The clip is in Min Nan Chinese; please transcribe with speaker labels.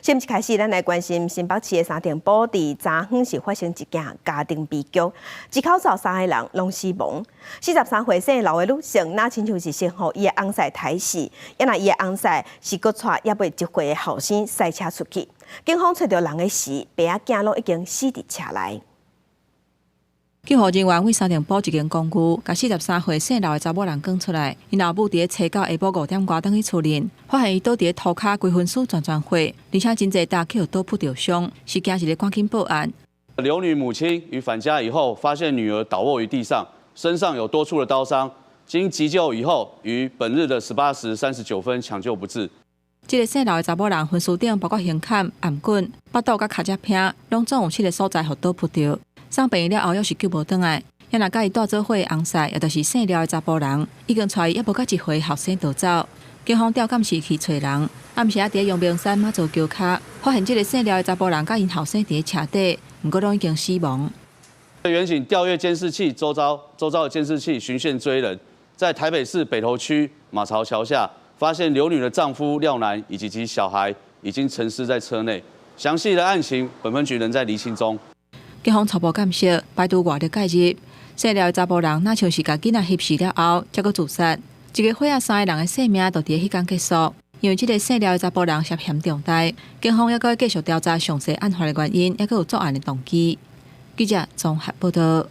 Speaker 1: 新聞開始，咱來關心新北市的三重埔，佇昨昏是發生一件家庭悲劇，一口灶三个人攏死亡。43歲姓劉的女性，若親像是先予伊的翁婿刣死，抑若伊的翁婿是閣帶猶未1歲的後生駛車出去，警方揣著人的時，爸仔囝攏已經死佇車內。
Speaker 2: 救護人員佇三重埔一間公寓，共43歲姓劉的查某人趕出來。𪜶老母佇咧初九下晡5點外轉去厝裡，發現伊倒佇咧塗跤，規身軀全全血，而且真濟搭去予刀噗著傷，是驚一个趕緊報案。
Speaker 3: 劉女母親於返家以後，發現女兒倒臥於地上，身上有多處的刀傷，經急救以後，於本日的18時39分搶救不治。
Speaker 2: 這个姓劉的查某人，身軀頂包括胸坎、頷頸、腹肚佮跤脊鉸，攏總有七个所在予刀噗著。送病院了後，猶是救無轉來。抑若佮伊蹛做伙的翁婿，也就是姓廖的查埔人，已經帶伊猶無夠1歲後生逃走。警方調監視器揣人，暗時仔佇咧陽明山媽祖橋跤，發現這个姓廖的查埔人佮𪜶後生佇咧車底，毋過攏已經死亡。
Speaker 3: 員警調閱監視器，周遭的監視器循線追人，在台北市北投區馬槽橋下，發現劉女的丈夫廖男以及其小孩已經陳屍在車內。詳細的案情，本分局仍在釐清中。
Speaker 2: 警方初步鑑識，排除外力介入，姓廖的查埔人，若像是共囡仔翕死了後，才閣自殺。一个伙仔三个人的性命，就佇彼工結束。因為這个姓廖的查埔人涉嫌重大，警方猶閣會繼續調查詳細案發的原因，猶閣有作案的動機。記者綜合報道。